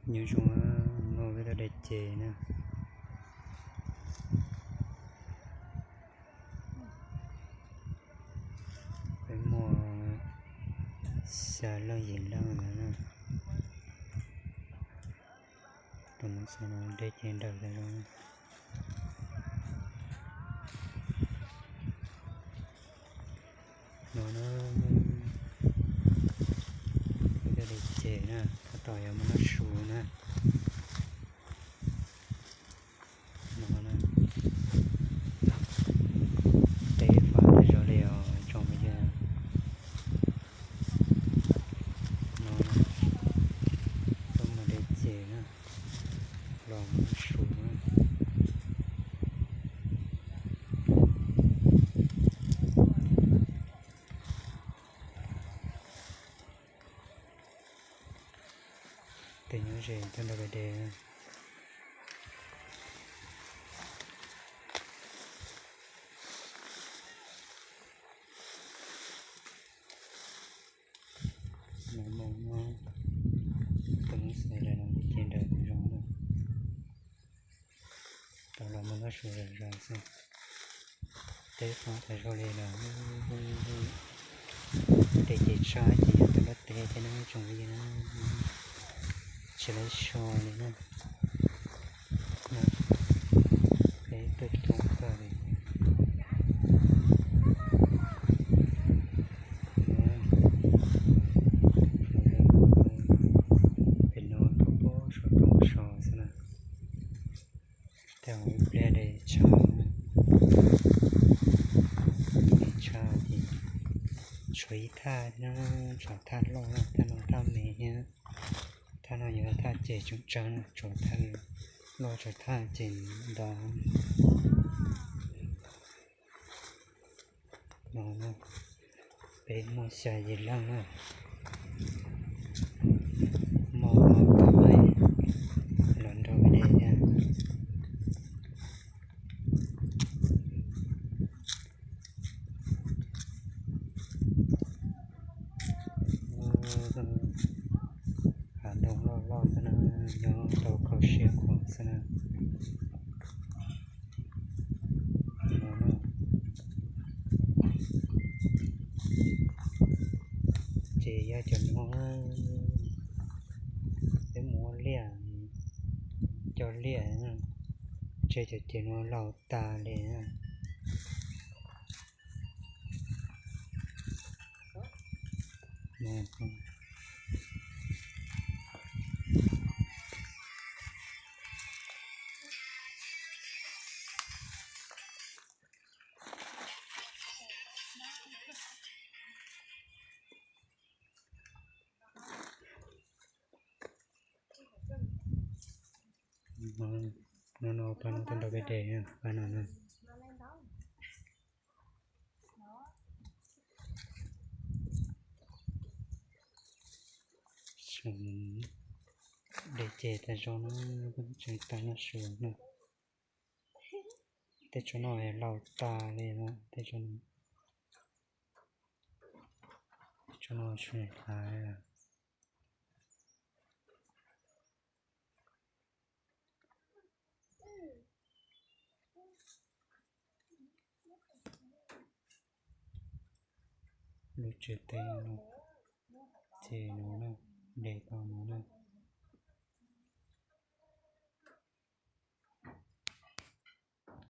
Nyob zoo, muaj peb tug dej ceg na. Peb muaj xya leej yim leej na. Tus no xwb no dej ceg nrawm tas zog. No na, peb tug dej ceg na, tab tom yuav muaj noj su na. No na, teb fab tas zog li os tsoom phooj ywg. No na, tuaj mus dej ceg na, los mus noj su na. Tej nyob ze tuaj nrog peb de. No mus no, tus no xwb no dej ceg nrawm tas zog na. Tau los mus noj su zom zaws xwb. Teb fab tas zog li lawm. Dej ceg tshaj ces yog tus loj teb thiab na tsoom phooj ywg na. Tsis laib so li na. Peb tuaj coob kawg li. Pem no rau pem saum roob so xwb na. Tej ib pliag de tshaj, de tshaj ces tshuav ib thaj thiab, tshuav thaj loj, thaj no thaj me thiab. Thaj no yog thaj ceg tseem tsawg na, tshuav thaj loj, tshuav thaj ceg ntau. No na, peb muaj xya yim leej na, muaj ob tug los nrog peb de thiab. Hav ntoo loj loj xwb na, nyob rau kho siab khuav xwb na. No na, ces yog cov no, peb mus ua liaj, cog liaj, tseg cov ceg no laus tas li. No no, pab no tuaj nrog peb de, pab no na. Dej ceg tas zog na, tseem tau noj su na. Tej tsob no laus tas li na, tej tsob no, tej tsob no tsis hlais. Lub tsev teb no, ces no na, de tau no na.